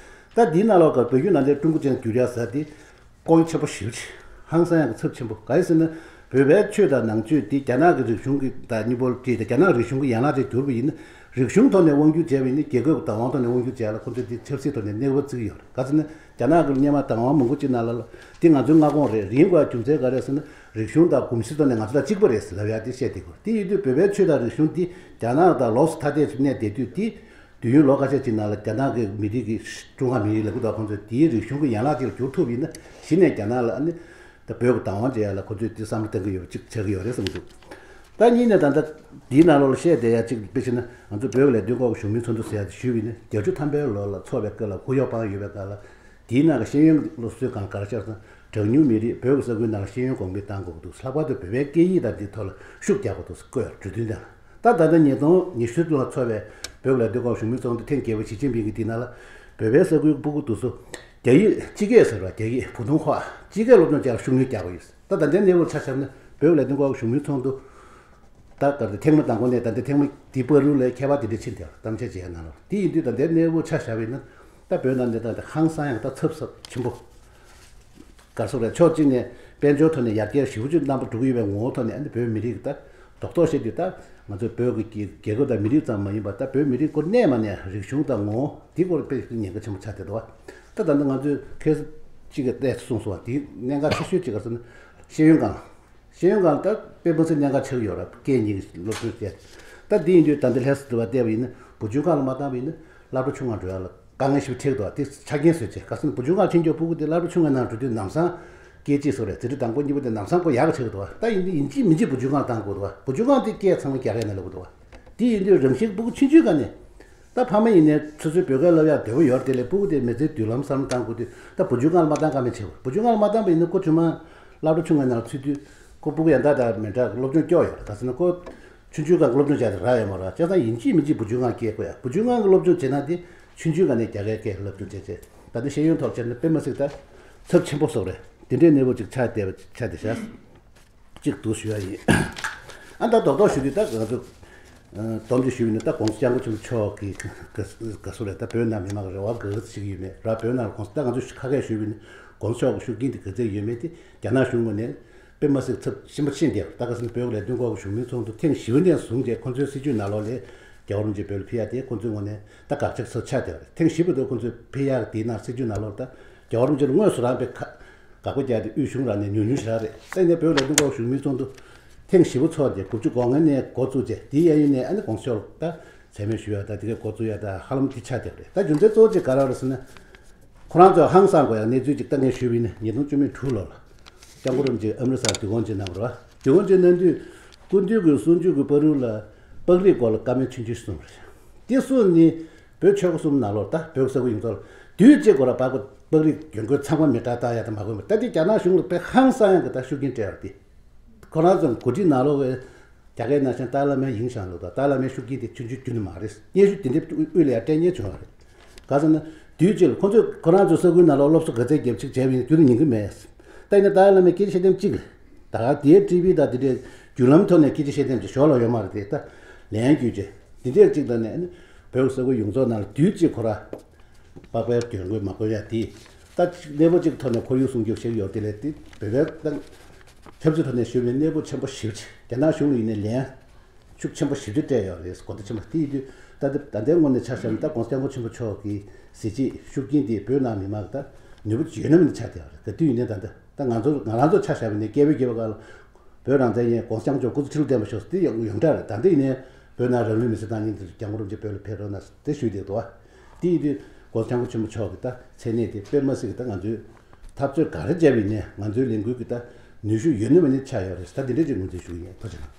ད་དེའི་ནང་ལོགས་ཀྱི་བོད་བརྒྱུད་ནང་བསྟན་ཀྲུང་གོ་ཅན་དུ་བསྒྱུར་ཡ་ཟེར་དེ་དཀོན་ཆེན་པོ་ཞེ་པོ་ཅིག་ཧང་སང་ཡག་གི་ཚབས་ཆེན་པོ་ག་རེ་ཟེར་ན། བོད་པའི་ཆོས་དང་ནང་ཆོས་དེ་རྒྱ་ནག་གི་རིག་གཞུང་གི་ད་སྙིང་པོ་བྲིས་ཏེ་རྒྱ་ནག་རིག་གཞུང་གི་ཡན་ལག་ཅིག་གྱུར་པ་ཡིན་ན། རིག་གཞུང་ཐོག་ནས་དབང་སྒྱུར་བྱས་པ་ཡིན་ན་རྒྱལ་ཁབ་ཀྱི་བདག་དབང་ཐོག་ནས་དབང་སྒྱུར་བྱས་ལ་ཁོ་ཚོས་དེ་ཆབ་སྲིད་ཐོག་ནས་གནོད་པ་བརྩི་གི་ཡོད་རེད། ག་ཟེར་ན་རྒྱ་ནག་གི་སྔོན་མ་བདག་དབང་མང་པོ་ཅིག་ནང་ལ་ལ་དེ་ང་ཚོའི་མངའ་ཁོངས་རེད། ཡིན་དགོས་རྒྱུ་མཚན་ག་རེ་ཟེར་ན། རིག་གཞུང་དང་གོམས་གཤིས་ཐོག་ནས་ང་ཚོ་དང་གཅིག་པ་རེད་ཟེར་ལབ་ཡ་དེ་བཤད་བསྡད་ཀྱི་ཡོད་རེད། དེ་ཡིན་དུས་བོད་པའི་ཆོས་དང་རིག་གཞུང་འདི་རྒྱ་ནག་དང་ལོགས་སུ་ཐ་དད་ཅིག་གནས་བསྡད་དུས། དེ་དུས་ཡུན་ལོ་ཁ་ཤས་ཅིག་ནང་ལ་རྒྱ་ནག་གི་མི་རིགས་ཀྱི་ཀྲུང་ཧྭ་མི་རིགས་ལབ་ཀྱི་འདུག་ཁོང་ཚོས་དེའི་རིག་གཞུང་གི་ཡན་ལག་ཅིག་ལ་འགྱུར་ཐུབ་ཡིན་ན། གཞི་ནས་རྒྱ་ནག་ལ་ཨ་ནི་ད་བོད་ཀྱི་བདག་དབང་བྱེད་ཡ་ལ་ཁོ་ཚོས་དེ་བསམ་བློ་གཏང་གི་ཡོད་པ་ཅིག་ཆགས་ཀྱི་ཡོད་རེད་བསམ་གྱི་འདུག་ད་གཉིས་ནས་ད་ལྟ་འདིའི་ནང་ལོགས་ལ་བཤད་བསྡད་ཡ་ཅིག་དཔེ་བྱས་ན། ང་ཚོ་བོད་ཀྱི་ལས་དོན་སྐོར་གྱི་གཞུང་མིའི་ཚོགས་འདུ་ཟེར་ཡ་དེ་ཞུས་པ་ཡིན་ན། བརྒྱད་ཅུ་ཐམ་པའི་ལོ་ལ་ཚོགས་པའི་སྐབས་ལ་ཧུའུ་ཡའོ་པང་ཡོད་པའི་སྐབས་ལ། དེའི་ནང་གི་ཤེས་ཡོན་སློབ་གསོའི་སྒང་ག་རེ་བཤད་ན། གྲངས་ཉུང་མི་རིགས་བོད་ཀྱི་ས་ཁུལ་ནང་ལ་ཤེས་ཡོན་གོང་འཕེལ་གཏང་དགོས་ཀྱི་འདུག་ལྷག་པར་དུ་བོད་པའི་སྐད་ཡིག་དང་འདིའི་ཐོག་ལ་ཤུགས་རྒྱག་དགོས་འདུག་བཀོད་ཡོད་རེད། གྲོས་མཐུན་དེ་ལ། ད་ད་ལྟ་ཉིས་སྟོང་ཉི་ཤུ་ལ་ཚོགས་པའི་བོད་ཀྱི་ལས་དོན་སྐོར་གཞུང་མིའི་ཚོགས་འདུ་ཐེངས་བརྒྱད་པ་ཞི་ཅིན་ཕིང་གིས་འདི་ནང་ལ་བོད་པའི་ས་ཁུལ་སྤུ་གུ་དེ་ཚོ་རྒྱ་ཡིག་སྤྱི་སྐད་ཟེར་བ། རྒྱ་ཡིག་བུ་ཐུང་ཧྭ་སྤྱི་སྐད་སློབ་སྦྱོང་བྱེད་ཡག་ཤུགས་སྣོན་རྒྱག་དགོས་ཡོད། ད་ད་ལྟའི་གནས་བབ་ཆ་བཞག་ན་བོད་ཀྱི་ལས་དོན་སྐོར་གཞུང་མིའི་ཚོགས་འདུ་ད་ག་རེ་ཐེངས་མ་དང་པོ་ནས་ད་ལྟ་ཐེངས་མ་འདི་བར་དུ་ལ་ཁྱད་པར་དེ་འདྲ་ཕྱིན་བསྡད་པ་གཏམ་བཤད་བྱེད་ཡ་ནང་ལ། དེ་ཡིན་དུས་ད་ལྟའི་གནས་བབ་ཆ་བཞག་པ་ཡིན་ན། ད་བོད་ནང་གནས་སྟངས་དེ་ཧང་སང་ཡག་ད་ཚབས་ཚབས་ཆེན་པོ། ག་རེ་ཟེར་དགོས་རེད། ཕྱོགས་གཅིག་ནས་དཔལ་འབྱོར་ཐོག་ནས་ཡར་རྒྱས་ཞེ་པོ་ཅིག་རྣམ་པ་འགྲོ་གི་ཡོད་པའི་ངོ་བོ་ཐོག་ནས། ཨ་ནི་བོད་མི་རིགས་ད་རྡོག་རྡོག་བཤད་དུས་ད་ང་ཚོ་བོད་ཀྱི་རྒྱལ་རྒྱལ་ཁབ་དང་མི་རིགས་ཙམ་མ་ཡིན་པར། ད་བོད་མི་རིགས་ཁོ་གནས་མ་གནས་རིག་གཞུང་དང་ངོ་བོ་འདི་སྐོར་དཔེ་ཉེན་ཁ་ཆེན་པོ་ཆགས་བསྡད་འདུག་བ། ད་ད་ལྟ་ང་ཚོས་ཁ་སང་གཅིག་གི་ལྟས་གསུངས་སོང་བ། དེའི་གནད་འགག་ཆེ་ཤོས་གཅིག་ག་རེ་ཟེར་ན། ཤེས་ཡོན་སྒང་། ཤེས་ཡོན་སྒང་ད་དཔེ་མི་སྲིད་གནད་འགག་ཆགས་ཀྱི་ཡོད་རེད། སྐད་གཉིས་ཀྱི་སློབ་སྦྱོང་བྱས། ད་འདི་ཡིན་དུས་ད་འདི་ལྷ་ས་དུ་བ་བལྟས་པ་ཡིན་ན། བུ་བཅོལ་ཁང་ལ་མ་བཏང་བ་ཡིན་ན་སློབ་གྲྭ་ཆུང་ངུ་འགྲོ་ཡ་ལ་དཀའ་ངལ་ཞིག་འཕྲད་འདུག་དེ་ཆ་རྐྱེན་བཟོས་བྱས། ག་ཟེར་ན་བུ་བཅོལ་ཁང་ཕྱིན་རྒྱུ་སྤུ་གུ་དེ་སློབ་གྲྭ་ཆུང་ངུའི་ནང་འགྲོ་དུས་ལམ་སང་སྐད་ཅིག་སོགས་རེད། ཚིག་འབྲུ་དང་པོ་གཉིས་པ་དེ་ལམ་སང་ཁོ་ཡག་ག་ཆགས་འདུག་ད་ཡིན་དུས་ཡིན་གཅིག་མིན་གཅིག་བུ་བཅོལ་ཁང་བཏང་དགོས་འདུག་བུ་བཅོལ་ཁང་དེ་སྐད་ཚང་མ་རྒྱ་སྐད་ནང་སློབ་དགོས་འདུག་དེ་ཡིན་དུས་རང་བཞིན་སྤུ་གུ་ཆུང་ཆུང་སྒང་ནས། ད་ཕ་མ་ཡིན་ནའི་སོ་སོའི་བོད་སྐད་སློབ་ཡག་འདོད་པ་ཡོད་རེད། དེ་ལས་སྤུ་གུ་དེ་མི་ཚེའི་མདུན་ལམ་བསམ་བློ་བཏང་དགོས་དུས། ད་བུ་བཅོལ་ཁང་ལ་མ་བཏང་ཀ་མེད་བྱེད་དགོས། བུ་བཅོལ་ཁང་ལ་མ་བཏང་པ་ཡིན་ན་ཁོ་ཆུང་མ་སློབ་གྲྭ་ཆུང་ངུའི་ནང་ཚུད་དུས་ཁོ་སྤུ་གུ་ཡང་དག་དང་མི་འདྲ་སློབ་སྦྱོང་སྐྱོ་ཡོད་རེད། ག་ཟེར་ན་ཁོ་ཆུང་ཆུང་སྒང་གི་སློབ་སྦྱོང་བྱས་ཏེ་རག་ཡོད་མ་རེད། བྱས་ཙང་ཡིན་གཅིག་མིན་གཅིག་བུ་བཅོལ་ཁང་སྐྱེལ་དགོས་ཡ། བུ་བཅོལ་ཁང་གི་སློབ་སྦྱོང་བྱེད་ན་དེ་ཆུང་ཆུང་སྒང་ནས་རྒྱ་སྐད་སྐད་སློབ་སྦྱོང་བྱས་བྱས། ད་ལྟ་ཤེས་ཡོན་ཐོག་བྱས་ན་དཔེ་མི་སྲིད་ད་ཚབས་ཆེན་པོ་བཟོ་རེད། དེ་འདྲའི་གནས་བབ་ཅིག་ཆགས་བསྡད་པ་ཆགས་བསྡད་ཤག་གཅིག་འདུག་ཞུ་ཡ་ཡིན། ཨ་ད་རྡོག་རྡོག་ཞུ་དུས་ད་ང་ཚོ་ཨ་སྡོམ་གཅིག་ཞུས་པ་ཡིན་ན། ད་༸གོང་ས་༸སྐྱབས་མགོན་ཆེན་པོ་མཆོག་གི་དགའ་བསུ་རེད། ད་བོད་ནང་མི་མང་གི་རེ་བ་ག་ཚོད་བྱེད་ཀྱི་ཡོད་མེད་ར། བོད་ནང་༸གོང་ས་ད་ང་ཚོ་ཁ་སྐད་ཞུས་པ་ཡིན་ན། ༸གོང་ས་མཆོག་གི་ཤུགས་རྐྱེན་དེ་ག་ཚད་ཡོད་མེད་དེ་རྒྱ་ནག་གཞུང་ངོས་ནས་དཔེ་མ་སྲིད་ཚབས་ཆེན་པོ་ཕྱིན་བསྡད་པ། ད་ག་ཟེར་ན་བོད་ཀྱི་ལས་དོན་སྐོར་གྱི་གཞུང་མིའི་ཚོགས་འདུ་ཐེངས་བཞི་པ་ནས་བཟུང་བྱས་ཁོ་ཚོའི་སྲིད་ཇུས་ནང་ལོགས་ལ་རྒྱལ་བ་རིན་པོ་ཆེ་བོད་ལ་ཕེབས་ཡ་དེ་ཁོ་ཚོའི་ངོས་ནས་ད་དགག་བྱ་ཚབས་ཆེ་བསྡད་པ་རེད། ཐེངས་བཞི་པ་དེ་ཁོ་ཚོས་ཕེབས་ཡ་དེའི་ནང་སྲིད་ཇུས་ནང་ལོགས་ལ་ད་རྒྱལ་བ་རིན་པོ་ཆེ་ལ་དངོས་སུ་རང་ཕེབས་ཁ། དགག་པ་རྒྱག་སྟེ་དབུས་གཞུང་རང་ནས་ཉུང་ཉུང་ཞིག་རག་རེད། ད་ཡིན་ནའི་བོད་ལས་དོན་སྐོར་གཞུང་མིའི་ཚོགས་འདུ་ཐེངས་བཞི་པ་ཚོགས་ཏེ་དགུ་བཅུ་གོ་ལྔ་ནས་འགོ་བཙུགས་རྗེས་དེའི་གཡས་གཡོན་ནས་ཨ་ནི་༸གོང་ས་མཆོག་ལ་ད་མཚན་སྨད་ཞུ་ཡ་ད་དེ་གའི་འགོ་བཙུགས་ཡ་ད་ཧ་ལམ་དེ་ཆགས་བསྡད་པ་རེད། ད་རྒྱུ་མཚན་གཙོ་བོ་གཅིག་ག་རེ་རེད་ཟེར་ན། ཁོ་རང་ཚོས་ཧང་སངས་དགོས་ཡ་གནས་ཚུལ་གཅིག་ད་ངས་ཞུས་པ་ཡིན་ན། ཉིས་སྟོང་བཅུ་མེད་དྲུག་ལོ་ལ་སྐྱབས་མགོན་རིན་པོ་ཆེ་ཨམ་རི་སར་དུས་འཁོར་གཅིག་གནང་བ་རེད་བ། དུས་འཁོར་གཅིག་གནང་དུས་སྐུ་མདུན་གྱི་གསུང་ཆོས་ཀྱི་བར་དུ་ལ་པགས་རིགས་སྐོར་ལ་བཀའ་མོལ་ཆུང་ཆུང་གསུངས་པ་རེད། དེ་སོགས་ནི་བོད་ཆོལ་ཁ་གསུམ་ནང་ལོགས་ད་བོད་ས་ཁུལ་ཡོངས་རྫོགས་ལ་དུས་གཅིག་ཁོ་རང་པགས་པ་པགས་རིགས་གྱོན་གོས་ཚང་མ་མེ་སྲེག་བཏང་ཡ་དང་མ་དགོས་པ། ད་དེ་རྒྱ་ནག་གཞུང་ལ་དཔེ་ཧང་སང་ཡ་གི་ད་ཤུགས་རྐྱེན་སྤྲད་ཡོད་རེད་དེ། ཁོ་རང་ཚོ་གོ་སྒྲིག་ནང་ལོགས་ཀྱི་རྒྱ་སྐད་ནང་བཞིན་ཏཱ་ལའི་བླ་མའི་ཡིང་ཞང་ལོ་དང་ཏཱ་ལའི་བླ་མའི་ཤུགས་རྐྱེན་དེ་ཆུང་ཆུང་རྒྱུན་ནས་མ་རེད། སྙན་ཞུ་དེ་འདྲ་དབུས་ལ་ཡང་སྤྲད་མཁན་བྱུང་བ་རེད། ག་ཟེར་ན་དུས་གཅིག་ལ་ཁོ་ཚོས་ཁོ་རང་ཚོའི་ས་ཁུལ་ནང་ལོགས་སློབ་གསོ་ག་ཚད་བརྒྱབ་ཅིག་བྱས་པ་ཡིན་ན་རྒྱུན་དུ་ཉན་གི་མེད། ད་ཡིན་ན་ཏཱ་ལའི་བླ་མའི་སྐད་ཆ་བཤད་ཐེངས་གཅིག་ལ། ད་ག་དེའི་ཊི་ཝི་དང་དེ་འདྲའི་བརྒྱུད་ལམ་ཐོག་ནས་སྐད་ཆ་བཤད་ཐེངས་ཅིག་ཞོར་ལ་ཡོད་མ་རེད་དེ། ད་ལན་བརྒྱུད་བྱས་འདི་འདྲས་ཅིག་ད་ནས་ཨ་ནི་བོད་ས་ཁུལ་ཡོངས་རྫོགས་ནང་ལ་དུས་གཅིག་ཁོ་ར་པགས་པའི་གྱོན་གོས་མ་གོན་ཡ་དེ། ད་གནས་བབ་ཅིག་ཐོག་ནས་ཁོར་ཡུག་སྲུང་སྐྱོབ་བྱེད་ཀྱི་ཡོད་དེ་ལས་དེ་བོད་པའི་ད་ཆབ་སྲིད་ཐོག་ནས་ཞུས་པའི་གནས་བབ་ཆེན་པོ་ཞེ་པོ་ཅིག་རྒྱ་ནག་གཞུང་ལ་ཡིན་ནའི་ལན་ཤུགས་ཆེན་པོ་ཞེ་པོ་ཅིག་སྤྲད་ཡོད་རེད། གོ་བརྡ་ཆེན་པོ་དེ་ཡིན་དུས་ད་ལྟ་ད་ལྟའི་ངོས་ནས་ཆ་བཞག་ན་ད་༸གོང་ས་༸སྐྱབས་མགོན་ཆེན་པོ་མཆོག་གི་གཟི་བརྗིད་ཤུགས་རྐྱེན་དེ་བོད་ནང་མི་མང་གི་ད་ནུས་པ་ཡོད་ན་མེད་ན་ཆགས་བསྡད་ཡོད་རེད། ག་དུས་ཡིན་ནའི་ད་ལྟ་ད་ང་ཚོ་ང་རང་ཚོ་ཆ་བཞག་པ་ཡིན་ནའི་སྐད་འབོད་རྒྱབ་པའི་སྐབས་ལ། བོད་རང་བཙན་ཡིན། ༸གོང་ས་༸སྐྱབས་མགོན་མཆོག་སྐུ་ཚེ་ཁྲི་ལོ་བརྟན་པར་ཤོག་ཟེར་དེ་ཡོང་ཡོང་འདྲ་རེད། ད་འདི་ཡིན་ནའི་བོད་ནང་རང་ལུས་མེར་སྲེག་བཏང་མཁན་དེ་ཚོ་༸སྐྱབས་མགོན་རིན་པོ་ཆེ་བོད་ལ་ཕེབས་རོགས་གནང་ཟེར་དེ་ཞུས་བསྡད་འདུག་བ། དེ་ཡིན་དུས་༸གོང་ས་༸སྐྱབས་མགོན་ཆེན་པོ་མཆོག་གི་ད་མཚན་གནས་དེ་དཔེ་མ་སྲིད་ཀྱི་ད་ང་ཚོའི་ འཐབ་རྩོད་ག་རེ་བྱས་པ་ཡིན་ནའི་ང་ཚོའི་ལས་འགུལ་གྱི་ད་ནུས་ཤུགས་ཡོད་ནི་མེད་ནི་ཆགས་ཡོད་རེད། ད་འདི་འདྲ་ཅིག་ངོས་འཛིན་ཞུ་གི་ཡིན། ཐུགས་རྗེ་གནང་།